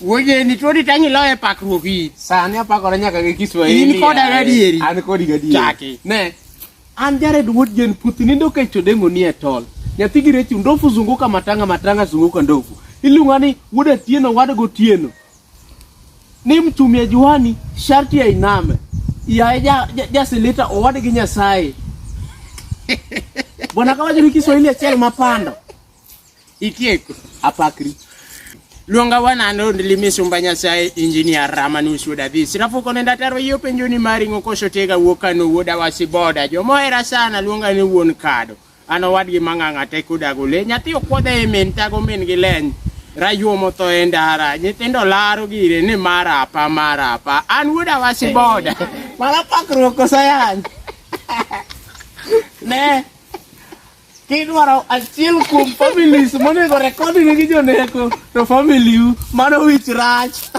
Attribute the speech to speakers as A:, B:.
A: Wuojeni tuoni tangi loye pakruok in.
B: Sani apakora nyaka gi Kiswahili.
A: In koda gadieri.
B: An kodi gadieri.
A: Chaki.
B: Ne. An Jared wuod Jen puth nindo kech odengo ni e tol. Nyathi gi rechi ndofu zunguka matanga matanga zunguka ndofu. Iluonga ni wuod Atieno wad gotieno. Ni mtumia juani sharti ainame. Yaye ja, ja, ja silita owad gi Nyasaye. Bwana kawacho ni Kiswahili achiel mapando.
A: Itieko.
B: Apakri.
A: Luonga wanando ndili misumba Nyasaye Engineer Ramanus wuod Adhis. Rafuko nenda taro iyo penjo ni mari ng'o tega wuok kano wuod Awasi boda. Jomohera sana luonga ni wuon kado. An owadgi mang'ang'a te kudago le. Nyathi okwodhe e min tago min gi leny. Rayuo motho e ndara. Nyithindo laro gire ni marapa marapa. An wuod Awasi boda.
B: Mano pakruok koso yany? Ne. Kidwaro achiel kuom families monego rekod ni gi joneko to family u mano wich rach.